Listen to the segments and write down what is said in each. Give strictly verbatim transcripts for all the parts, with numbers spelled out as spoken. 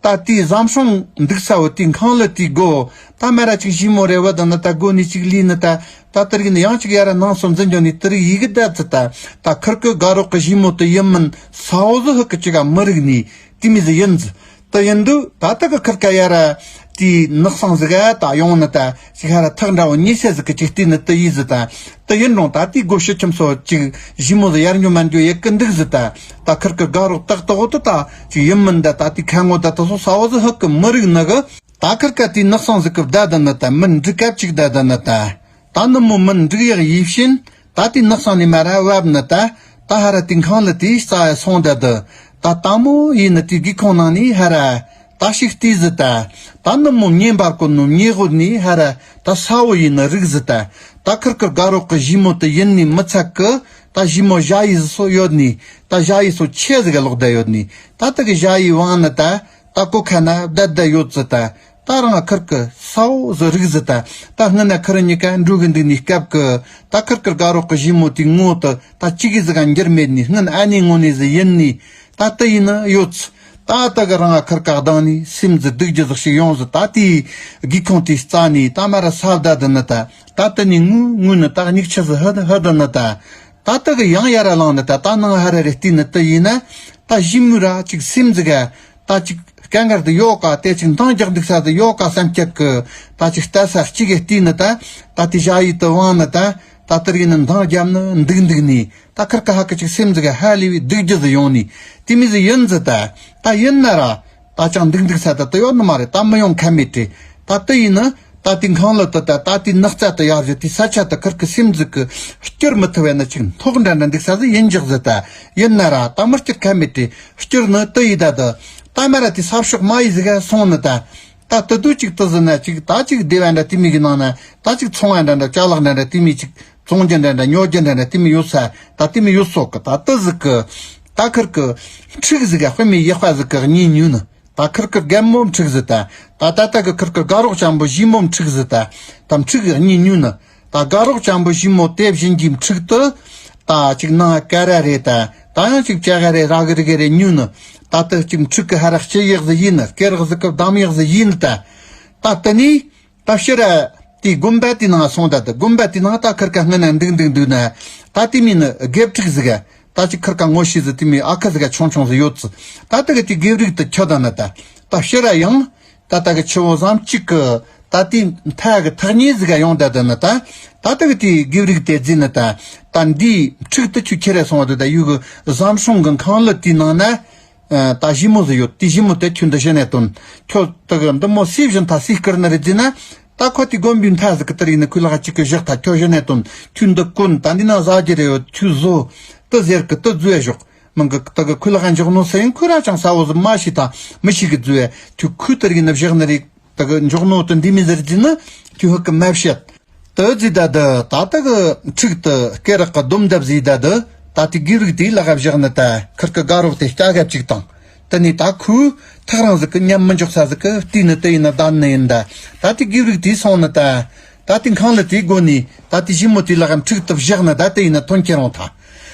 ད་དེའི་ཟམ་སྲང་འདུག་ས་བོ་དེའི་ཁང་གླུ་དེའི་སྒོ། ད་མ་ར་ཅིག་ཞི་མོ་རེ་བ་དང་ནི་ད་སྒོ་ནས་ཅིག་ལུས་ནི་ད། ད་དེ་རིགས་ནི་ཡང་ཅིག་ཡ་ར་ནང་སོ་འཛིན་འཇོག་ནི་དེ་རིགས་ཡི་གེ་བསྡད་ཙི་ད། ད་ཁིར་ཀི་དགའ་རོགས་ཀྱི་ཞི་མོ་དེ་ཡིན་མིན་ས་བོ་ཟི་ཧི་ཀི་ཅིག་ག་མི་རིག་ནི་དེ་མི་ཟི་ཡིན་ཟི། དེ་ཡིན་དུས་ད་ད་གི་ཁིར་ཀ་ཡ་ར་དེའི་ནགས་སང་ཟི་ག་ད་ཡོང་ནི་ད་ཅིག་ཧ་ར་ཐག་འདྲ་བོ་ཉེ་ཤེས་ཟི་ཀི་ཅིག་བལྟས་ནི་དེ་ཡིན་ཟི་ད། དེ་ཡིན་རུང་ད་དེའི་སྒོ་ཕྱི་ཁྱིམ་སོ་ཅིག་ཞི་མོ་ཟི་ཡར་འགྱོ་མར་འགྱོ་ཡེ་ཀི་འདུག་ཟི་ད། ད་ཁིར་ཀི་དགའ་རོགས་ཏག་ཏག་བོ་དེ་ད་ཅིག་ཡིན་མིན་ད་ད་དེའི་ཁ་ངོ་ད་ད་སོ་ས་བོ་ཟི་ཧི་ཀི་མི་རིག་ནི་གི། ད་ཁིར་ཀ་དེའི་ནགས་སང་ཟི་ཀི་བསྡད་ད་ནི་ད་མི་འགྲིག་སྐབས་ཅིག་བསྡད་ད་ནི་ད། ད་ནུབ་མོ་མི་འགྲིག་ཡག་ཡིན་ཕྱིན། ད་དེའི་ནགས་སང་ནས་མ་ར་བབ་ནི་ད། ད་ཧ་ར་དེའི་ཁང་གླུ་དེའི་རྩ་ཡ་སོང་བསྡད་དུ། ད་དང་མོ་ཡིན་ནི་དེའི་སྒེའུ་ཁུང་ནང་ནས་ཧ་ར། ད་ཞིག་བལྟས་ཟི་ད། ད་ནུབ་མོ་ཉེ་འབར་གོ་ནོ་ཉེ་ཧུར་ནས་ཧ་ར། ད་ས་བོ་ཡིན་ནི་རིག་ཟི་ད། ད་ཁིར་ཀི་དགའ་རོགས་ཀྱི་ཞི་མོ་དེ་ཡིན་ནི་མི་ཚད་ཀི། ད་ཞི་མོ་ཞ་ཡི་ཟི་སོ་ཡོད་ནི། ད་ཞ་ཡི་སོ་ཆེ་ཟི་ག་ལོག་བསྡད་ཡོད་ནི། ད་དེ་གི་ཞ་ཡི་བང་ནི་ད། ད་གོ་ཁ་ན་བསྡད་བསྡད་ཡོད་ཟི་ད། ད་རང་ཁིར་ཀི་ས་བོ་ཟི་རིག་ཟི་ད། ད་སྔ་ན་ཁིར་གཉིས་ཀ་འགྲོ་གི་འདུག་ནི་སྐབས་ཀི། ད་ཁིར་ཀི་དགའ་རོགས་ཀྱི་ཞི་མོ་དེའི་ངོ་དེ་ད་གཅིག་གི་ཟི་ག་འགྱུར་མེད་ནི་སྔོན་ཨ་ནེ་ངོ་ནས་ཟི་ཡིན་ནི། ད་དེ་ཡིན་ནི་ཡོད་ཟི། ད་ད་གི་རང་ཁིར་ཀ་གདང་ནི་སེམས་ཟི་སྡུག་རྒྱུ་ཟིག་ཞིག་ཡོང་ཟི། ད་དེའི་སྒེའུ་ཁུང་དེའི་རྩ་ནས་ད་མ་ར་ས་བསྡད་དུ་ནི་ད། ད་དེ་ནས་ངུ་ངུ་ནི་ད་སྙིགས་ཆུ་ཟི་ཧི་ཧི་དུ་ནི་ད། ད་ལྟ་གི་ཡང་ཡར་ལངས་ནི་ད་ལྟ་ནང་ཧ་ར་རེ་བལྟས་ནི་དེ་ཡིན་ན། ད་ཞི་མོ་ར་ཅིག་སེམས་ཟི་ག་ད་ཅིག་སྐད་འགར་དུ་ཡོད་ཀ་དེ་ཅིག་འདང་རྒྱག་འདུག་ས་དུ་ཡོད་ཀ་བསམ་སྐྱེད་ཀི། ད་ཅིག་ལྟ་ས་གཅིག་གི་བལྟས་ནི་ད། ད་དེ་ཞ་ཡི་དུ་བང་ནི་ད། ད་དེ་རིགས་ནི་འདང་རྒྱབ་ནི་འདུག་འདུག་ནི། ད་ཁིར་ཀ་ཧ་ཀི་ཅིག་སེམས་ཟི་ག་ཧ་ལས་བའི་སྡུག་རྒྱུ་ཟི་ཡོང་ནི། དེ་མི་ཟི་ཡིན་ཟི་ད། ད་ཡིན་ན་ར། ད་ཅང་འདུག་འདུག་ས་ད་དུ་ཡོད་ནི་མ་རེད། ད་མི་ཡོང་ཁ་མེད་དྲི། ད་དུ་ཡིན་ན་ད་དེ་ཁང་གླུ་དུ་ད་ད་དེ་ནགས་ཚལ་དུ་ཡར་བཞུད་དེ་ས་ཆ་དུ་ཁིར་ཀི་སེམས་ཟི་ཀི་སྐྱུར་མི་ཐུབ་བས་ན་ཅིག་མཐོག་འདྲ་འདྲ་འདུག་ས་ཟི་ཡིན་འཇོག་ཟི་ད། ཡིན་ན་ར་ད་མི་སྐྱུར་ཁ་མེད་དྲི་སྐྱུར་ནི་དུ་ཡི་ད་དུ། ད་མ་ར་དེ་ས་ཕྱོགས་མ་ཡི་ཟི་ག་སོང་ནི་ད། ད་དུ་དུ་ཅིག་དུ་ཟི་ན་ཅིག་ད་ཅིག་སྡེ་བ་འདྲ་དེ་མི་གི་ནང་ན་ད་ཅིག་ཚོང་བ་འདྲ་འདྲ་ཅ་ལག་འདྲ་འདྲ་དེ་མི་ཅིག་བཙོང་རྒྱུ་འདྲ་འདྲ་ཉོ་རྒྱུ་འདྲ་འདྲ་དེ་མི་ཡོད་ས། ད་དེ་མི་ཡོད་སོ་གི་ད་དུ་ཟི་གི། ད་ཁིར་གི་འཁྲིག་ཟི་ག་དཔེ་མི་ཡག་པ་ཟི་གི་གཉིས་ཉུ་ནི། ད་ཁིར་གི་རྒན་མོ་འཁྲིག་ཟི་ད། ད་ད་ད་གི་ཁིར་གི་དགའ་རོགས་ཅན་པོ་ཞི་མོ་འཁྲིག་ཟི་ད། ད་འཁྲིག་གི་གཉིས་ཉུ་ནི། ད་དགའ་རོགས་ཅན་པོ་ཞི་མོ་དེ་བཞིན་གྱི་འཁྲིག་དུ། ད་ཅིག་ནང་ཀ་ར་རེད་ད། ད་ཡང་ཅིག་ཅ་ག་རེ་ར་གི་རི་གི་རེ་ཉུ་ནི། ད་དུ་ཅིག་འཁྲིག་གི་ཧ་རག་ཅི་ཡག་ཟི་ཡིན་ནི་སྐེ་རག་ཟི་གི་བསྡམ་ཡག་ཟི་ཡིན་ནི་ད། ད་དུ་ནི། ད་ཕྱིར་ར་དེའི་དགོན་པ་དེའི་ནང་སོང་ད་དུ་དགོན་པ་དེའི་ནང་ད་ཁིར་ཀ་སྔ་ན་འདུག་འདུག་འདུག་ན། ད་དེ་མིན་ནི་དགེ་ཕྲུག་ཟིག་ད་ཅིག་ཁིར་ཀ་ངོ་ཤེས་ཟིག་དེ་མིན་ཨ་ཁུ་ཟིག་ཆུང་ཆུང་ཟིག་ཡོད་ཙི། ད་དེ་གི་དེའི་དགེ་ཕྲུག་དེ་ཁྱོད་ད་ན་ད། ད་ཕྱིར་ར་ཡང་ད་ད་གི་ཆུ་བོ་ཟམ་གཅིག་གི་ད་དེའི་མཐའ་གི་ཐག་ཉེ་ཟིག་ག་ཡོང་ད་དུ་ན་ད། ད་དེ་གི་དེའི་དགེ་ཕྲུག་དེ་རྫི་ན་ད། ད་འདིའི་ཕྲུག་དེ་ཁྱོད་ཁྱེར་ར་སོང་བ་དུ་ད་ཡུ་གི་ཟམ་སྲུང་གི་ཁང་གླུ་དེའི་ནང་ན། ད་ཞི་མོ་ཟིག་ཡོད། དེ་ཞི་མོ་དེ་ཁྱོད་འདི་གཞི་ནས་དོན། ཁྱོད་དེ་གི་འདི་མོ་སུས་བཞིན་ཐ་སུས་བསྐུར་ནི་རེད་ཟེར་ན། ད་ཁོ་དེ་དགོན་པའི་མཐའ་ཟིག་གི་དེ་རིག་ནི་ཁོའི་ལག་གཅིག་གི་བཞག་ཐ་ཁྱོད་གཞི་ནས་དོན། ཁྱོད་འདི་ཀུན་ད་འདི་ན་ཟ་རྒྱུ་རེ་ཡོད་ཁྱོད་བཟོ། དེ་ཟེར་གི་དེ་བཟོས་བཞག་མིན་གི་དེ་གི་ཁོའི་ལག་འཇོག་ནོ་ཟེར་ཡིན་ཁོ་ར་ཅང་ས་བོ་ཟིག་མ་ཤི་ཐ་མི་ཤི་གི་བཟོས། ཁྱོད་ཁོའི་དེ་རིག་ནི་བཞག་ནི་རེད། དེ་གི་འཇོག་ནོ་དེ་འདི་མི་ཟེར་ཟེར་ན་ཁྱོད་ཧུ་གི་མ་བཤད། དེ་ཟིག་ད་དུ་ད་ལྟ་གི་ཕྲུག་དེ་སྐེ་རག་གི་སྡོམ་འདབ་ཟིག་ད་དུ་ད་ལྟའི་དགེ་ཕྲུག་དེའི་ལག་བཞག་ནི་ད་ཁིར་གི་དགའ་རོགས་དེ་སྐྱ་ག་གཅིག་དང་། དེ་ནས་ད་ཁོའི་ཐག་རིང་ཟིག་གི་མཉམ་མི་འཇོག་ས་ཟིག་གི་བལྟས་ནི་དེ་ཡིན་ན་བསྡད་ནི་ཡིན་ད། ད་ལྟའི་དགེ་ཕྲུག་དེ་སོང་ནི་ད། ད་ལྟའི་ཁང་གླུ་དེའི་སྒོ་ནས་ད་ལྟའི་ཞི་མོ་དེའི་ལག་ཕྲུག་དེ་བཞག་ནི་ད་དེ་ཡིན་ན་ཐོན་ཁྱེར་རུང་ཐ།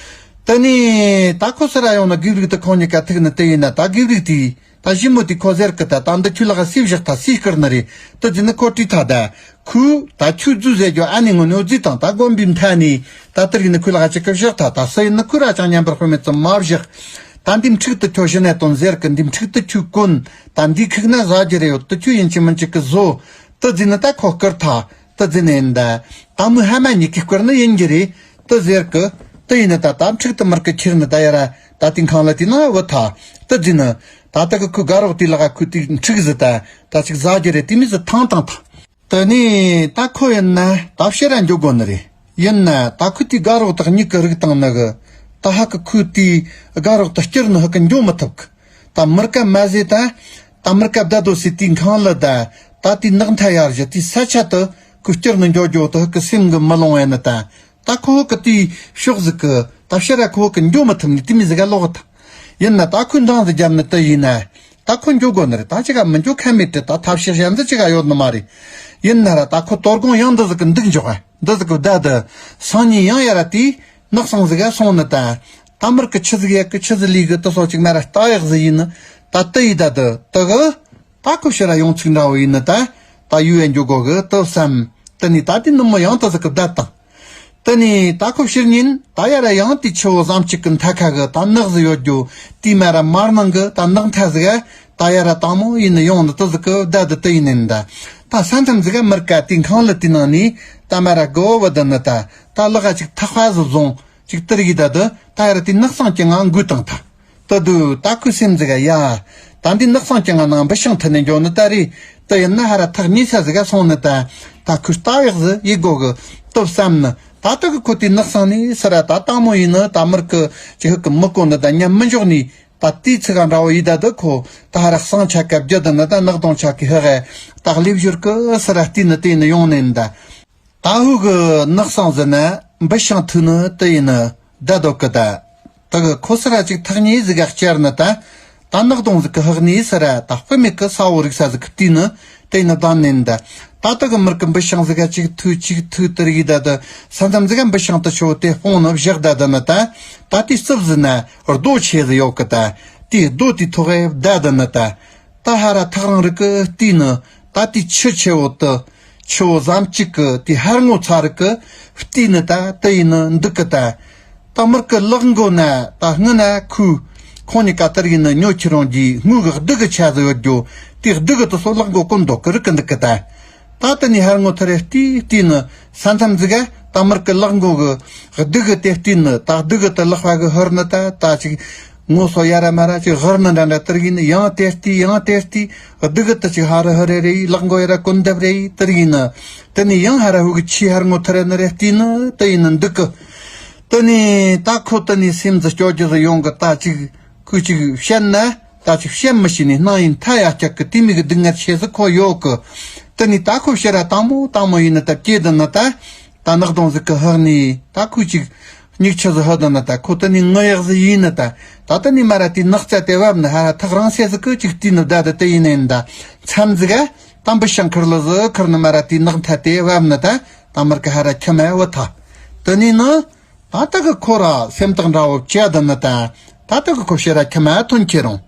དེ་ནས་ད་ཁོ་སི་ར་ཡོང་ན་དགེ་ཕྲུག་དེ་ཁོང་གཉིས་ཀ་ཐུག་ནི་དེ་ཡིན་ན་ད་དགེ་ཕྲུག་དེས། ད་ཞི་མོ་དེ་ཁོ་ཟེར་གི་ད་ད་འདི་ཁྱོད་ལ་ག་སུས་བཞག་ཐ་སུས་བསྐུར་ནི་རེད། དེ་ཟིན་ནི་ཁོ་དྲིས་ཐ་ད། ཁོས་ད་ཁྱོད་རྫུ་ཟེར་རྒྱུ་ཨ་ནེ་ངོ་ནོ་རྫི་དང་ད་དགོན་པའི་མཐའ་ནས་ད་དེ་རིག་ནི་ཁོའི་ལ་ག་ཅིག་གི་བཞག་ཐ་ད་སུ་ཡིན་ནི་ཁོས་ར་ཅང་ཉན་པར་དཔེ་མེད་ཙམ་མ་བཞག་ད་འདི་འཁྲིག་དུ་ཁྱོད་གཞི་ནས་དོན་ཟེར་གི་འདི་འཁྲིག་དུ་ཁྱོད་ཀུན་ད་འདི་ཁུག་ན་ཟ་རྒྱུ་རེ་ཡོད་དེ་ཁྱོད་ཡིན་གཅིག་མིན་གཅིག་གི་བཟོ། དེ་ཟིན་ནི་ད་ཁོ་བསྐུར་ཐ། དེ་ཟིན་ནི་ཡིན་ད། ད་མོས་ཧ་མ་ཉིད་ཀྱིས་བསྐུར་ནི་ཡིན་རྒྱུ་རེད། དེ་ཟེར་གི། དེ་ཡིན་ནི་ད་ད་འཁྲིག་ཏུ་མར་གི་ཁྱེར་ནི་ད་ཡ་ར་ད་དེ་ཁང་གླུ་དེ་ན་བུད་ཐ། དེ་ཟིན་ནི། ད་ད་གི་ཁོའི་དགའ་རོགས་དེའི་ལག་ཁོས་དེ་འཁྲིག་ཟི་ད། ད་ཅིག་ཟ་རྒྱུ་རེད་དེ་མི་ཟི་ཐང་ཐང་ཐ། དེ་ནས་ད་ཁོ་ཡིན་ན་ད་ཕྱིར་ར་འགྱོ་དགོ་ནི་རེད། ཡིན་ན་ད་ཁོས་དེའི་དགའ་རོགས་དག་གཉིས་ཀྱི་རིགས་དང་ནི་གི། ད་ཧ་གི་ཁོས་དེའི་དགའ་རོགས་དག་བསྐྱུར་ནི་ཧ་གི་འགྱོ་མི་ཐུབ་གི། ད་མི་རྐ་མ་ཟེ་ད། ད་མི་རྐ་བདའ་དོ་སི་དེའི་ཁང་གླུ་ད། ད་དེའི་ནགས་མཐའ་ཡར་བཞི་དེའི་ས་ཆ་དུ་ཁོས་བསྐྱུར་ནི་འགྱོ་འགྱོ་དུ་ཧ་གི་སེམས་གི་མི་ལོང་བས་ནི་ད། ད་ཁོ་ཧ་གི་དེའི་ཕྱོགས་ཟིག་གི་ད་ཕྱིར་ར་ཁོ་ཧ་གི་འགྱོ་མི་ཐུབ་ནི་དེ་མི་ཟིག་ག་ལོག་གི་ད། ཡིན་ན་ད་ཁོས་འདང་ཟིག་བརྒྱབ་ནི་དེ་ཡིན་ན། ད་ཁོ་འགྱོ་དགོ་ནི་རེད། ད་ཅི་ག་མི་འགྱོ་ཁ་མེད་དེ་ད་ཐབས་ཤེས་གཞན་ཟིག་ཅི་ག་ཡོད་ནི་མ་རེད། ཡིན་ན་ར་ད་ཁོ་དོ་དགོང་ཡང་འདི་ཟིག་གི་འདུག་འཇོག་ཨ། འདི་ཟིག་གི་བསྡད་དུ། སང་ཉིན་ཡང་ཡ་ར་དེའི་ནགས་སང་ཟིག་ག་སོང་ནི་ད། ད་མི་རྐ་ཆི་ཟིག་ཡ་གི་ཆི་ཟིག་ལས་གི་དེ་སོགས་ཅིག་མ་ར་ལྟ་ཡག་ཟིག་ཡིན་ནི། ད་དེ་ཡི་ད་དུ་དེ་གི། ད་ཁོ་ཕྱིར་ར་ཡོང་ཚིག་འདྲ་བོ་ཡིན་ནི་ད། ད་ཡུལ་ཡན་འགྱོ་དགོ་གི་དུ་བསམ། དེ་ནས་ད་དེ་ནུབ་མོ་ཡང་དུ་ཟིག་གི་བསྡད་དང་། དེ་ནས་ད་ཁོ་ཕྱིར་ཉིན་ད་ཡ་ར་ཡང་དེ་ཆུ་བོ་ཟམ་གཅིག་གི་མཐའ་ཁ་གི་ད་ནགས་ཟིག་ཡོད་རྒྱུ། དེའི་མ་ར་མར་ནང་གི་ད་ནགས་མཐའ་ཟིག་ག་ད་ཡ་ར་དང་མོ་ཡིན་ནི་ཡོང་ནི་དུ་ཟིག་གི་བསྡད་དུ་དུ་ཡིན་ནི་ད། ད་ས་མཚམས་ཟིག་ག་མིར་ཀ་དེ་ཁང་ལི་དེ་ནང་ནས་ད་མ་ར་གོ་བ་དུ་ནི་ད། ད་ལག་ག་ཅིག་ཐག་པ་ཟིག་བཟུང་། ཅིག་ཏིར་གི་ད་དུ་ད་ཡར་དེ་ནགས་སང་ཀྱང་ང་འགུལ་བཏང་ཐལ། ད་དུ་ད་ཁོའི་སེམས་ཟིག་ག་ཡ། ད་འདི་ནགས་སང་ཀྱང་ང་ནང་འབུ་ཤིང་ཐུ་ནས་འགྱོ་ནི་ད་རེད། ད་ཡིན་ན་ཧ་ར་ཐག་ཉེ་ས་ཟིག་ག་སོང་ནི་ད། ད་ཁོའི་ལྟ་བས་ཟིག་ཡི་གོ་གི་སྟོབས་བསམ་ནི། ད་ད་གི་ཁོ་དེ་ནགས་སང་ནས་སི་ར་ད་དང་མོ་ཡིན་ནི་ད་མིར་གི་ཅི་ཧུ་གི་མི་གོ་ནི་ད་ཉམས་མི་འཇོག་ནི། ད་དེའི་ཚིག་ག་འདྲ་བོ་ཡི་ད་དུ་ཁོ་ད་ཧ་ར་སང་ཆ་སྐབས་རྒྱུ་ད་ནི་ད་ནགས་དོང་ཆ་གི་ཧི་ག་ད་ལེབ་བཞུར་གི་སི་ར་བལྟས་ནི་དེ་ནི་ཡོང་ནི་ད། ད་ཧུ་གི་ནགས་སང་ཟིན་ན་འབུ་ཤིང་ཐུག་ནི་དེ་ཡིན་ནི་བསྡད་འདུག་གི་ད། ད་གི་ཁོ་སི་ར་ཅིག་ཐག་ཉེ་ཟིག་ག་བཅར་ནི་ད། ད་ནགས་དོང་ཟིག་གི་ཧག་ནི་སི་ར་ད་དཔེ་མེད་གི་ས་བོ་རིག་ས་ཟིག་གི་བལྟས་ནི་དེ་ཡིན་ནི་བསྡད་ནི་ད། ད་ད་གི་མིར་གི་འབུ་ཤིང་ཟིག་ག་ཅིག་ཐུག་ཅིག་ཐུག་དེ་རིག་ད་ད། ས་མཚམས་ཟིག་ག་འབུ་ཤིང་དུ་ཆོ་དེ་སྤུངས་ནི་བཞག་ད་ད་ནི་ད། ད་དེ་རྩིབ་ཟིན་ན་རྡོ་ཆེ་ཟིག་ཡོད་གི་ད། དེ་རྡོ་དེ་ཐོག་ག་བསྡད་ད་ནི་ད། ད་ཧ་ར་ཐག་རང་རིག་གི་བལྟས་ནི། ད་དེ་ཆུ་ཆེ་བོ་དུ། ཆུ་བོ་ཟམ་གཅིག་གི་དེ་ཧར་ངོ་ཚ་རིག་གི་བལྟས་ནི་ད་དེ་ཡིན་ནི་འདུག་གི་ད། ད་མིར་གི་ལག་མགོ་ན་ད་སྔུན་ན་ཁོའི་ཁོང་གཉིས་ཀ་དེར་ཡིན་ནི་ཉོ་ཁྱེར་རོང་གི་སྔུ་གི་གདུགས་གི་ཆ་ཟིག་ཡོད་རྒྱུ། དེ་གདུགས་གི་དུ་སོ་ལག་མགོ་ཀུན་འདོག་གི་རིག་གི་འདུག་གི་ད། ད་དེ་ནས་ཧར་ངོ་ཐར་བལྟས་བལྟས་ནི་ས་མཚམས་ཟིག་ག་ད་མིར་གི་ལག་མགོ་གི་གདུགས་གི་དེ་བལྟས་ནི་ད་གདུགས་གི་དུ་ལག་པ་གི་ཧུར་ནི་ད་ད་ཅིག་ངོ་སོ་ཡ་ར་མ་ར་ཅིག་ཧར་ནི་འདྲ་འདྲ་དེར་ཡིན་ནི་ཡང་དེ་བལྟས་ཡང་དེ་བལྟས། གདུགས་གི་དུ་ཅིག་ཧ་ར་ཧུར་རེ་རེ་ཡི་ལག་མགོ་ཡ་ར་ཀུན་འདེབས་རེ་ཡི་དེར་ཡིན་ནི། དེ་ནས་ཡང་ཧ་ར་ཧུ་གི་ཆི་ཧར་ངོ་ཐར་ནི་རེ་བལྟས་ནི་དེ་ཡིན་ནི་འདུག་གི། དེ་ནས་ད་ཁོ་དེ་ནས་སེམས་ཟིག་སྐྱོ་རྒྱུ་ཟིག་ཡོང་གི་ད་ཅིག་ཁོས་ཅིག་བཤད་ན། ད་ཅིག་བཤད་མི་ཤེས་ནས་སྣང་ཡིན་མཐའ་ཡ་སྐྱག་གི་དེ་མི་གི་སྡུག་བསྔལ་ཆེ་ཟིག་ཁོ་ཡོད་གི། དེ་ནས་ད་ཁོ་ཕྱིར་ར་དང་མོ་དང་མོ་ཡིན་ནི་ད་སྐྱེས་དུ་ནི་ད། ད་ནགས་དོང་ཟིག་གི་ཧག་ནས་ད་ཁོས་ཅིག་མྱིག་ཆུ་ཟིག་ཧུ་དུ་ནི་ད་ཁོ་དེ་ནས་ངུ་ཡག་ཟིག་ཡིན་ནི་ད། ད་དེ་ནས་མ་ར་དེ་ནགས་རྩ་དེ་བབ་ནི་ཧ་ར་ཐག་རང་སེ་ཟིག་གི་ཅིག་བལྟས་ནི་བསྡད་དུ་དེ་ཡིན་ནི་ད། མཚམས་ཟིག་ག་ད་འབུ་ཤིང་ཁུར་ལི་ཟིག་ཁུར་ནི་མ་ར་དེ་ནགས་མཐའ་དེ་བབ་ནི་ད། ད་མིར་གི་ཧ་ར་ཁྱི་མ་བུ་ཐ། དེ་ནས་ནི། ད་ལྟ་གི་ཁོ་ར་སེམས་ཐག་འདྲ་བོ་བཅད་དུ་ནི་ད། ད་ལྟ་གི་ཁོ་ཕྱིར་ར་ཁྱི་མ་ཐོན་ཁྱེར་རུང་།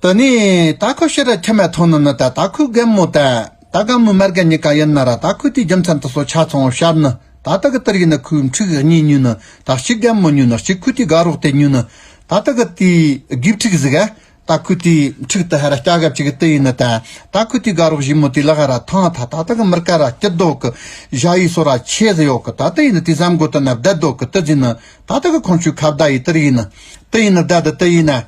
དེ་ནས་ད་ཁོ་ཕྱིར་ར་ཁྱི་མ་ཐོན་ནི་ནི་ད་ད་ཁོའི་རྒན་མོ་ད། ད་རྒན་མོ་མར་རྒན་གཉིས་ཀ་ཡིན་ན་ར་ད་ཁོའི་དེའི་རྒྱུ་མཚན་དུ་སོ་ཆ་ཚང་བོ་བཤད་ནི། ད་ལྟ་གི་དེར་ཡིན་ན་ཁོའི་འཁྲིག་གཉིས་ཉོས་ནི་ད་གཅིག་རྒན་མོ་ཉོས་ནི་གཅིག་ཁོའི་དེའི་དགའ་རོགས་དེ་ཉོས་ནི། ད་ལྟ་གི་དེའི་དགེ་ཕྲུག་ཟིག་ག་ད་ཁོའི་དེའི་འཁྲིག་དུ་ཧ་ར་སྐྱ་གབ་ཅིག་གི་དེ་ཡིན་ནི་ད། ད་ཁོའི་དེའི་དགའ་རོགས་ཞིག་མོ་དེའི་ལག་ཧ་ར་ཐང་ཐ་ད་ལྟ་གི་མིར་ཀ་ར་སྐྱིད་རྡོ་གི་ཞ་ཡི་སོ་ར་ཆེ་ཟིག་ཡོད་གི་ད་དེ་ཡིན་ནི་དེ་བསམ་གོ་དུ་ན་བསྡད་རྡོ་གི་དེ་ཟིན་ནི། ད་ལྟ་གི་ཁོང་ཆུ་ཁ་བརྡ་ཡི་དེར་ཡིན་ནི། དེ་ཡིན་ནི་བསྡད་དུ་དེ་ཡིན་ན།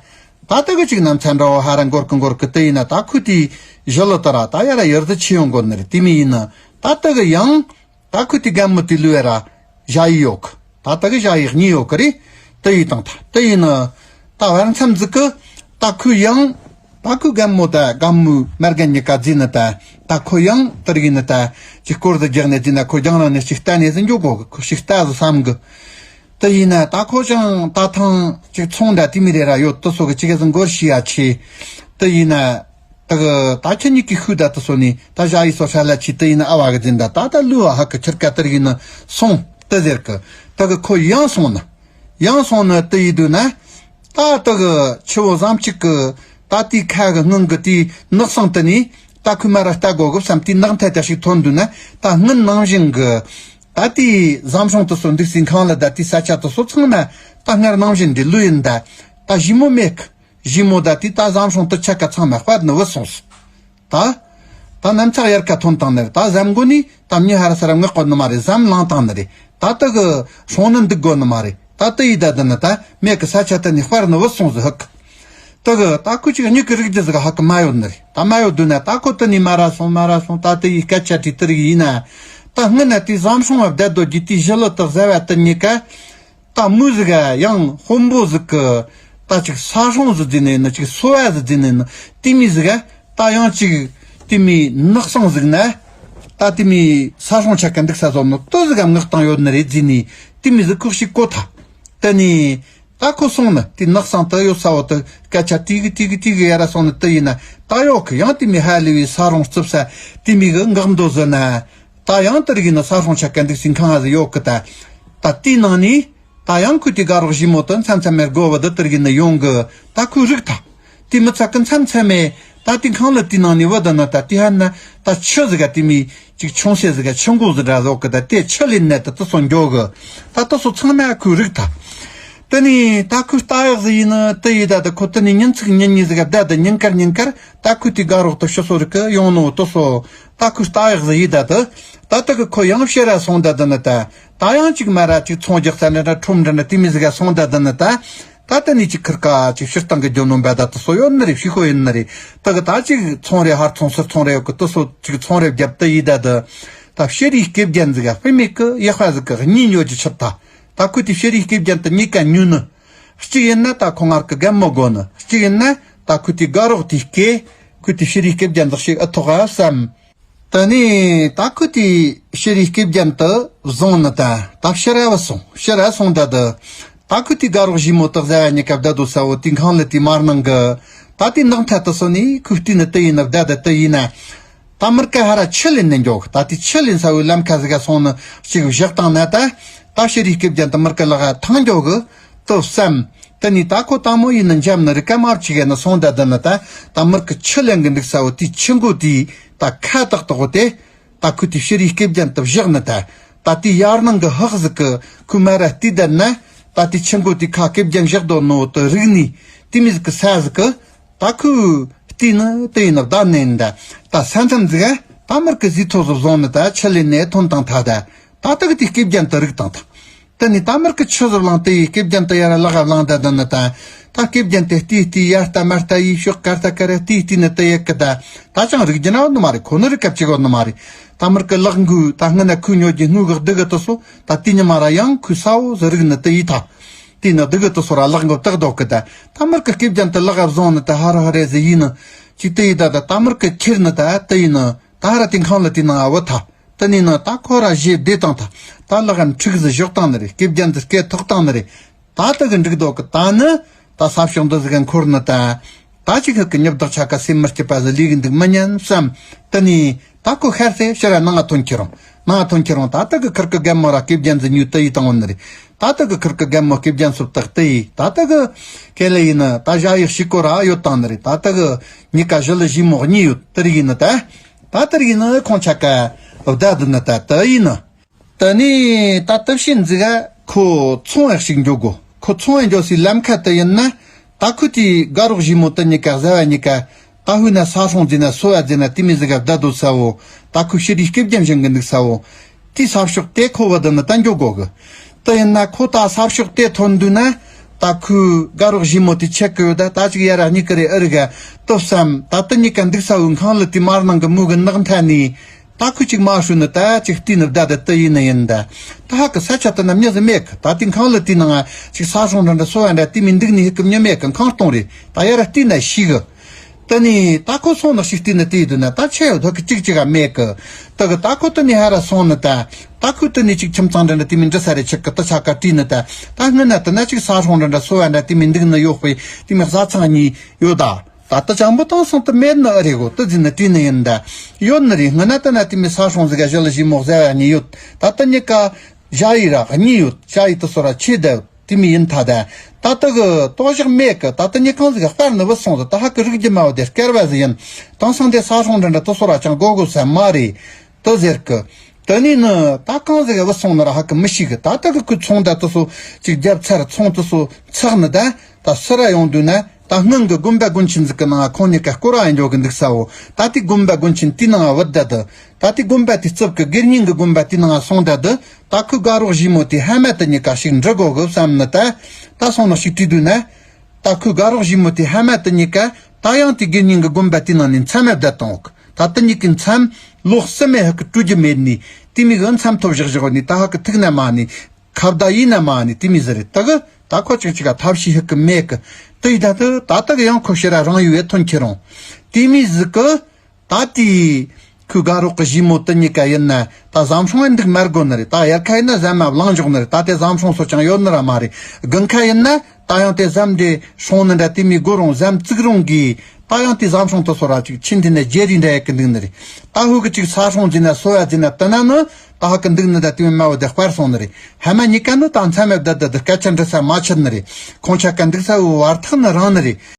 ད་ལྟ་གི་ཅིག་ནམ་ཚ་འདྲ་བོ་ཧ་ར་འགོར་གི་འགོར་གི་དེ་ཡིན་ན་ད་ཁོའི་དེའི་ཞི་ལི་དུ་ར་ད་ཡ་ར་ཡུར་དུ་ཆེ་ཡོང་གོ་ནི་རེད་དེ་མི་ཡིན་ནི། ད་ལྟ་གི་ཡང་། ད་ཁོའི་དེའི་རྒན་མོ་དེའི་ལུས་ར་ཞ་ཡི་ཡོད་གི། ད་ལྟ་གི་ཞ་ཡི་གཉིས་ཡོད་གི་རེད། དེ་ཡི་དང་ད་དེ་ཡིན་ནི། ད་བར་མཚམས་ཟིག་གི་ད་ཁོའི་ཡང་ད་ཁོའི་རྒན་མོ་ད་རྒན་མོའི་མར་རྒན་གཉིས་ཀ་བརྫིས་ནི་ད། ད་ཁོ་ཡང་དེར་ཡིན་ནི་ད་ཅིག་སྐོར་དུ་རྒྱག་ནས་བརྫིས་ན་ཁོ་རྒྱང་རིང་ནས་ཅིག་ལྟ་ནས་ཟིན་འཇོག་གོ་གི་ཁོ་ཞིག་ལྟ་ཟིག་བསམ་གི། དེ་ཡིན་ན་ད་ཁོ་ཅང་ད་ཐང་ཅིག་ཚོང་འདྲ་དེ་མི་རེ་ར་ཡོད་དུ་སོ་གི་ཅིག་ག་ཟིག་འགོར་ཤི་ཡ་ཆེ། དེ་ཡིན་ན། ད་གི་ད་ཁྱེད་གཉིས་ཀྱི་ཤུགས་ད་དུ་སོ་ནི་ད་ཞ་ཡི་སོ་ཧྲ་ལ་ཆི་དེ་ཡིན་ན་ཨ་བ་གི་འཛིན་ད་ད་ད་ལུ་བ་ཧ་གི་ཁྱེར་ཀ་དེར་ཡིན་ན་སོང་དེ་ཟེར་གི། ད་གི་ཁོ་ཡང་སོང་ན། ཡང་སོང་ན་དེ་ཡི་དུས་ན། ད་ད་གི་ཆུ་བོ་ཟམ་གཅིག་གི་ད་དེའི་ཁ་གི་སྔོན་གི་དེའི་ནགས་སང་དེ་ནི་ད་ཁོས་མ་ར་ལྟ་དགོ་གི་བསམ་དེའི་ནགས་མཐའ་ད་ཞིག་ཐོན་དུས་ན་ད་སྔོན་ནང་བཞིན་གི། ད་དེའི་ཟམ་སྲུང་དུ་སོ་འདུག་སའི་ཁང་ལ་ད་དེའི་ས་ཆ་དུ་སོ་ཚང་མ་ད་སྔར་ནང་བཞིན་འདི་ལུས་ཡིན་ད། ད་ཞི་མོ་མེད་གི། ཞི་མོ་ད་དེ་ད་ཟམ་སྲུང་དུ་ཆ་ཀ་ཚང་མ་སྤར་ནི་བུད་སོང་ཟིག་ད། ད་ནམ་ཚག་ཡར་ཁ་ཐོན་བཏང་ནི་རེད། ད་ཟམ་གོ་ནི་ད་མྱི་ཧ་ར་ས་ར་ངག་གོ་ནི་མ་རེད། ཟམ་ལངས་བཏང་ནི་རེད། ད་ད་གི་སྲུང་ནི་འདུག་དགོ་ནི་མ་རེད། ད་ད་ཡི་ད་ད་ནི་ད་མེད་གི། ས་ཆ་ད་ནི་སྤར་ནི་བུད་སོང་ཟིག་ཧ་གི། ད་གི་ད་ཁོ་ཅིག་མྱི་གི་རིགས་དེ་ཟིག་ཧ་གི་མ་ཡོད་ནི་རེད། ད་མ་ཡོད་དུས་ན་ད་ཁོ་ད་ནི་མ་ར་སོང་མ་ར་སོང་། ད་ད་ཡི་སྐད་ཆ་དྲིས་དེ་རིགས་ཡིན་ན། ད་སྔོན་ན་དེ་ཟམ་སྲུང་བ་བསྡད་དོ་གི་དེ་ཞི་ལི་དུ་ཟ་བ་དེ་གཉིས་ཀ་ད་མུ་ཟིག་ག་ཡང་དཔོན་པོ་ཟིག་གི་ད་ཅིག་ས་སྲུང་ཟིག་བརྫིས་ནས་ནི་ཅིག་སོ་བ་ཟིག་བརྫིས་ནས་ནི་དེ་མི་ཟིག་ག་ད་ཡང་ཅིག་དེ་མི་ནགས་སྲུང་ཟིག་ན་ད་དེ་མི་ས་སྲུང་ཆ་ག་འདུག་ས་བཟོ་ནི་ཏོ་ཟིག་ག་མངགས་བཏང་ཡོད་ནི་རེད་བརྫིས་ནས་དེ་མི་ཟིག་ཁོག་ཞིག་གོ་ཐལ། དེ་ནས་ད་ཁོ་སོང་ནི་དེ་ནགས་སྲུང་དུ་ཡོད་ས་བོ་དུ་སྐད་ཆ་དེ་གི་དེ་གི་དེ་གི་ཡ་ར་སོང་ནི་དེ་ཡིན་ན་ད་ཡོད་གི། ཡང་དེ་མི་ཧ་ལས་པའི་ས་སྲུང་རྩིབ་ས་དེ་མི་གི་འགག་མདོ་ཟིག་ན་ད་ཡང་དེ་རིགས་ནི་ས་སྲུང་ཆ་ག་འདུག་སའི་ཁང་ང་ཟིག་ཡོད་གི། ད་ད་དེའི་ནང་ནས། ད་ཡང་ཁོས་དེ་དགའ་རོགས་ཞི་མོ་དུ་མཚམས་མཚམས་མེར་དགོ་བ་དུ་དེར་གི་ནི་ཡོང་གི། ད་ཁོས་རིག་ཐལ། དེ་མི་ཚད་གི་མཚམས་མཚམས་མེ་ ད་དེ་ཁང་ལ་དེའི་ནང་ནས་བུད་ད་ན་ད་དེ་ཧ་ན་ད་ཆུ་ཟིག་ག་དེ་མི་ཅིག་ཆུང་སེ་ཟིག་ག་ཆུ་མགོ་ཟིག་འདྲ་ཟོག་གི་ད་དེ་ཆུ་ལེན་ནས་ད་དུ་སོང་འགྱོ་གི། ད་དུ་སོ་ཚང་མ་ཁོས་རིག་ཐལ། དེ་ནས་ད་ཁོས་ལྟ་ཡག་ཟིག་ཡིན་ནི་དེ་ཡིན་ད་ད་ཁོ་དེ་ནས་ཉིན་ཚིག་ཉིན་གཉིས་ཟིག་ག་བསྡད་ད་ཉིན་དཀར་ཉིན་དཀར་ད་ཁོས་དེ་དགའ་རོགས་དུ་ཕྱི་སོ་རིག་གི་ཡོང་ནོ་དུ་སོ། ད་ཁོས་ལྟ་ཡག་ཟིག་ཡིན་ད་ད་ད་ད་གི་ཁོ་ཡང་ཕྱིར་ར་སོང་ད་ད་ནི་ད་ད་ཡང་ཅིག་མ་ར་ཅིག་ཚོང་རྒྱག་ས་འདྲ་འདྲ་ཁྲོམ་འདྲ་འདྲ་དེ་མི་ཟིག་ག་སོང་ད་ད་ནི་ད། ད་ལྟ་ནས་ཅིག་ཁིར་ཀ་ཅིག་ཕྱིར་བཏང་གི་རྒྱུ་ནོམ་པ་ད་དུ་སོ་ཡོད་ནི་རེད། ཕྱི་ཤོ་ཡིན་ནི་རེད། ད་གི་ད་ཅིག་ཚོང་རེ་ཧར་ཚོང་ཟུར་ཚོང་རེ་ཡོད་གི་དུ་སོ་ཅིག་ཚོང་རེ་བརྒྱབ་ཏུ་ཡིད་ད་དུ། ད་ཕྱི་རིགས་སྐེ་རྒྱན་ཟིག་ག་དཔེ་མེད་གི་ཡག་པ་ཟིག་གི་གཉིས་ཉོ་རྒྱུ་ཆུབ་ད། ད་ཁོས་དེ་ཕྱི་རིགས་སྐེ་རྒྱན་དུ་གཉིས་ཀ་ཉོ་ནི། གཅིག་ཡིན་ན་ད་ཁོ་ངར་གི་རྒན་མོ་དགོ་ནི། གཅིག་ཡིན་ན་ད་ཁོས་དེ་དགའ་རོགས་དེ་སྐེ། ཁོས་དེ་ཕྱི་རིགས་སྐེ་རྒྱན་ཟིག་ཞིག་ཨེ་ཐོག་ཨ་བསམ། ད་ནི་ད་ཁོས་དེ་ཕྱི་རིགས་སྐེ་རྒྱན་དུ་བཟུང་ནི་ད་ད་ཕྱིར་ར་བུད་སོང་ཕྱིར་ར་སོང་ད་དུ། ད་ཁོས་དེ་དགའ་རོགས་ཞི་མོ་དག་ཟ་ཡ་གཉིས་ཀ་བདའ་དུ་ས་བོ་དེ་ཁང་ལ་དེ་མར་ནང་གི། ད་དེ་ནག་མཐའ་དུ་སོ་ནི་ཁོས་བལྟས་ནི་དེ་ཡིན་ན་བདའ་ད་དེ་ཡིན་ན། ད་མིར་ཀ་ཧ་ར་ཆུ་ལེན་ནི་འགྱོ་གི། ད་དེ་ཆུ་ལེན་ས་བོའི་ལམ་ཁ་ཟིག་ག་སོང་ནི་ཅིག་བཞག་བཏང་ན་ད། ད་ཕྱི་རིགས་སྐེ་རྒྱན་དུ་མིར་ཀ་ལག་ག་ཐང་འགྱོ་གི་དུ་བསམ། དེ་ནས་ད་ཁོ་དང་མོ་ཡིན་ནི་འཇམ་ནི་རི་ཀ་མ་བཅུག་ག་ནི་སོང་ད་དུ་ནི་ད། ད་མིར་ཀ་ཆུ་ལེན་གི་འདུག་ས་བོ་དེ་ཆུ་མགོ་དེ་ད་ཁ་ཏག་ཏག་བོ་དེ། ད་ཁོས་དེ་ཕྱི་རིགས་སྐེ་རྒྱན་དུ་བཞག་ནི་ད། ད་དེ་ཡར་ནང་གི་ཧག་ཟིག་གི་ཁོས་མ་ར་བལྟས་ད་ན། ད་དེ་ཆུ་མགོ་དེ་ཁ་སྐེ་རྒྱན་བཞག་དོ་ནོ་དུ་རིག་ནི། དེ་མི་ཟིག་གི་ས་ཟིག་གི་ད་ཁོས་བལྟས་ནི་དེ་ཡིན་ན་བདའ་ནི་ཡིན་ད། ད་ས་མཚམས་ཟིག་ག་ད་མིར་ཀ་ཟིག་ཐོ་ཟིག་བཟུང་ནི་ད་ཆུ་ལེན་ནས་ཐོན་བཏང་ཐལ་ད། ད་ད་གི་དེ་སྐེ་རྒྱན་དུ་རིག་བཏང་ཐལ། དེ་ནས་ད་མིར་ཀ་ཆུ་ཟིག་བླངས་དེ་ཡི་སྐེ་རྒྱན་དུ་ཡར་ལག་ག་བླངས་ད་དུ་ནི་ད། ད་སྐེ་རྒྱན་དེ་བལྟས་བལྟས་ཡར་ལྟ་མར་ལྟ་ཡི་ཕྱོགས་གར་ལྟ་གར་བལྟས་བལྟས་ནི་དེ་ཡི་གི་ད། ད་ཅང་རིག་རྒྱུ་ན་ཡོད་ནི་མ་རེད། ཁོ་ནི་རིག་སྐབས་ཅིག་ཡོད་ནི་མ་རེད། ད་མིར་ཀ་ལག་འགུལ་ད་སྔོན་ན་ཁོས་ཉོ་རྒྱུ་དངུལ་གི་སྡུག་གི་དུ་སོ་ད་དེ་ཉི་མ་ར་ཡང་ཁོས་ས་བོ་ཟིག་རིག་ནི་དེ་ཡི་ད། དེ་ནི་སྡུག་གི་དུ་སོ་ར་ལག་འགུལ་བཏགས་འདུག་གི་ད། ད་མིར་ཀ་སྐེ་རྒྱན་དུ་ལག་ག་བཟུང་ནི་ད་ཧ་ར་ཧ་རེ་ཟིག་ཡིན་ནི། ཅིག་དེ་ཡི་ད་ད་ད་མིར་ཀ་ཁྱེར་ནི་ད་དེ་ཡིན་ནི། ད་ཧ་ར་དེ་ཁང་ལ་དེ་ནང་ཨ་བུ་ཐ། དེ་ནས་ནི་ད་ཁོ་ར་བཞེས་བདེ་བཏང་ཐ། ད་ལག་ག་འཁྲིག་ཟིག་བཞག་བཏང་ནི་རེད། སྐེ་རྒྱན་དུ་སྐེ་ཐོག་བཏང་ནི་རེད། ད་དེ་གི་འགྲིག་འདུག་གི་ད་ནི། ད་ས་ཕྱོགས་འདི་ཟིག་ག་འཁོར་ནི་ད། ད་ཅིག་ཧུ་གི་ཉིབ་བདག་ཆ་ག་སེམས་མི་སྐྱིད་པ་ཟིག་ལུས་གི་འདུག་མི་ཉན་བསམ། དེ་ནས་ད་ཁོ་ཤར་སེ་ཕྱིར་ར་ནང་ང་ཐོན་ཁྱེར་རུང་། ནང་ང་ཐོན་ཁྱེར་རུང་ད་དེ་གི་ཁིར་གི་རྒན་མོ་ར་སྐེ་རྒྱན་ཟིག་ཉོས་དེ་ཡི་བཏང་བ་ནི་རེད། ད་དེ་གི་ཁིར་གི་རྒན་མོ་སྐེ་རྒྱན་སུབ་བཏགས་དེ་ཡི་ད་དེ་གི་ཁེ་ལེ་ཡིན་ནི་ད་ཞ་ཡི་ཤི་ཀོ་ར་ཡོད་བཏང་ནི་རེད། ད་དེ་གི་གཉིས་ཀ་ཞི་ལི་ཞི་མོ་གཉིས་ཡོད་དེ་རིགས་ཡིན་ནི་ད། ད་དེ་རིགས་ཡིན་ནི་ཁོང་ཆ་ག་བདའ་དུ་ནི་ད་དེ་ཡིན་ནི། དེ་ནས་ད་དེ་བཞིན་ཟིག་ག་ཁོ་ཚོང་ཡག་ཞིག་འགྱོ་དགོ། ཁོ་ཚོང་ཡག་འགྱོ་སའི་ལམ་ཁ་དེ་ཡིན་ན། ད་ཁོས་དེ་དགའ་རོགས་ཞི་མོ་དེ་གཉིས་ཀ་ཟ་བ་གཉིས་ཀ། ད་ཧུ་ན་ས་སྲུང་ཟེར་ན་སོ་བ་ཟེར་ན་དེ་མི་ཟིག་ག་བདའ་དུ་ས་བོ། ད་ཁོས་ཕྱི་རིགས་སྐེ་རྒྱན་བཞེངས་གི་འདུག་ས་བོ། དེ་ས་ཕྱོགས་དེ་ཁོ་བ་དུ་ནི་ད་འགྱོ་དགོ་གི། དེ་ཡིན་ན་ཁོ་ད་ས་ཕྱོགས་དེ་ཐོན་དུས་ན། ད་ཁོས་དགའ་རོགས་ཞི་མོ་དེ་ཆེ་གི་ཡོད་ད་ད་ཅིག་ཡ་ར་གཉིས་ཀི་རེ་ཨེ་རིག་ག་དུ་བསམ། ད་དེ་གཉིས་ཀ་འདུག་ས་བོའི་ཁང་ལ་དེ་མར་ནང་གི་མུ་གི་ནག་མཐའ་ནས། ད་ཁོས་ཅིག་མ་ཧྲུལ་ནི་ད་ཅིག་བལྟས་ནི་བདའ་ད་དེ་ཡིན་ནི་ཡིན་ད། ད་ཧ་གི་ས་ཆ་དེ་ན་མྱི་ཟིག་མེད་གི། ད་དེ་ཁང་ལ་དེ་ནང་ང་ཅིག་ས་སྲུང་འདྲ་འདྲ་སོ་བ་འདྲ་དེ་མི་འདུག་ནི་ཧི་གི་མྱི་མེད་གི། ཁང་སྟོང་རེད། ད་ཡ་ར་བལྟས་ན་ཤེས་གི། དེ་ནས་ད་ཁོ་སོང་ནི་ཞིག་བལྟས་ནི་དེ་ཡི་དུས་ན་ད་ཆེ་ཡོད་ཧི་གི་ཅིག་ཅིག་ག་མེད་གི། དེ་གི་ད་ཁོ་དེ་ནས་ཧ་ར་སོང་ནི་ད། ད་ཁོས་དེ་ནས་ཅིག་ཁྱིམ་ཚང་འདྲ་འདྲ་དེ་མི་འདྲ་ས་རེ་ཆེ་གི་ད་ཆ་ག་བྲིས་ནི་ད། ད་སྔོན་ན་དེ་ན་ཅིག་ས་སྲུང་འདྲ་འདྲ་སོ་བ་འདྲ་དེ་མི་འདུག་ནི་ཡོད་པས་དེ་མི་བཟའ་ཚང་གཉིས་ཡོད་ད། ད་ལྟ་ཅང་པོ་བཏང་སོང་དུ་མེད་ནི་ཨ་རེ་གོ་དུ་ཟིན་ནི་བྲིས་ནི་ཡིན་ད། ཡོད་ནི་རེད། སྔ་ན་ལྟ་ན་དེ་མི་ས་སྲུང་ཟིག་ག་ཞི་ལི་ཞི་མོ་ཟེར་བ་གཉིས་ཡོད། ད་ལྟ་གཉིས་ཀ་ཞ་ཡི་ར་གཉིས་ཡོད། ཞ་ཡི་དུ་སོ་ར་ཆེ་ད་དེ་མི་ཡིན་ད་ད། ད་ལྟ་གི་ལྟོ་བཞག་མེད་གི། ད་ལྟ་གཉིས་གང་ཟིག་ག་སྤར་ནི་བུད་སོང་ཟིག་ད་ཧ་གི་རིག་རྒྱུ་མ་བོ་དེ་སྐལ་བ་ཟིག་ཡིན། དེང་སང་དེ་ས་སྲུང་འདྲ་འདྲ་དུ་སོ་ར་ཅང་གོ་གོ་ས་མ་རེད། དུ་ཟེར་གི། དེ་ནས་ནི་ད་གང་ཟིག་ག་བུད་སོང་ནི་ར་ཧ་གི་མི་ཤེས་གི། ད་ལྟ་གི་ཁོས་ཚོང་ད་དུ་སོ་ཅིག་རྒྱབ་ཚར། ཚོང་དུ་སོ་ཚག་ནི་ད། ད་སི་ར་ཡོང་དུས་ན་ད་སྔོན་གི་དགོན་པ་དགོན་ཆེན་ཟིག་གི་ནང་ཁོང་གཉིས་ཀ་སྐོར་ར་ཡང་འགྱོ་གི་འདུག་ས་བོ། ད་དེ་དགོན་པ་དགོན་ཆེན་དེའི་ནང་བུད་ད་དུ། ད་དེ་དགོན་པ་དེ་རྩིབ་གི་དགེ་བསྙེན་གི་དགོན་པ་དེའི་ནང་སོང་ད་དུ། ད་ཁོས་དགའ་རོགས་ཞི་མོ་དེ་ཧ་མ་དེ་གཉིས་ཀ་ཞིག་འདྲི་དགོ་གི་བསམ་ནི་ད། ད་སོང་ནི་ཞིག་བྲིས་དུས་ན། ད་ཁོས་དགའ་རོགས་ཞི་མོ་དེ་ཧ་མ་དེ་གཉིས་ཀ་ད་ཡང་དེ་དགེ་བསྙེན་གི་དགོན་པ་དེའི་ནང་ནས་མཚམས་མ་བསྡད་བཏང་འོག་ད་དེ་གཉིས་ཀའི་མཚམས་ལོ་གསུམ་མའི་ཧ་གི་སྤྲོད་རྒྱུ་མེད་ནི། དེ་མི་གི་མཚམས་ཐོབ་བཞག་བཞག་ནི་ད་ཧ་གི་ཐུག་ན་མ་ནི། ཁ་བརྡ་ཡིན་ན་མ་ནི་དེ་མི་ཟེར་རེད། ད་གི་ད་ཁོ་ཅིག་ཅིག་ག་ཐབས་ཤེས་ཧི་གི་མེད་གི། དེ་ཡི་ད་དུ་ད་ད་གི་ཡང་ཁོ་ཕྱིར་ར་རང་ཡུལ་བས་ཐོན་ཁྱེར་རུང་། དེ་མི་ཟིག་གི་ད་དེ་ཁོས་དགའ་རོགས་གི་ཞི་མོ་དེ་གཉིས་ཀ་ཡིན་ན་ད་ཟམ་སྲུང་ཡང་འདུག་མ་དགོ་ནི་རེད། ད་དབྱར་ཁ་ཡིན་ན་ཟམ་མ་བླངས་འཇོག་ནི་རེད། ད་དེ་ཟམ་སྲུང་སོ་ཅང་ཡོད་ནི་ར་མ་རེད། དགུན་ཁ་ཡིན་ན་ད་ཡང་དེ་ཟམ་དེ་སྲུང་ནི་འདྲ་དེ་མི་དགོ་རུང་ཟམ་བཙུགས་རུང་གི། ད་ཡང་དེ་ཟམ་སྲུང་དུ་སོ་ར་ཅིག་ཕྱིན་དེ་ནས་རྗེ་རིགས་འདྲ་ཡེ་གི་འདུག་ནི་རེད། ད་ཧུ་གི་ཅིག་ས་སྲུང་ཟིན་ན་སོ་ཡ་ཟིན་ན་དེ་ན་ནི་ད་ཧ་གི་འདུག་ནི་ད་དེ་མི་མ་བོ་དེ་སྤར་སོང་ནི་རེད། ཧ་མ་གཉིས་ཀ་ནི་ད་མཚམས་མེད་བསྡད་བསྡད་དུ་སྐད་ཆ་འདྲི་ས་མ་ཆད་ནི་རེད། ཁོང་ཆ་ཀ་འདུག་ས་བོའི་བར་ཐག་ནི་རིང་ནི་རེད།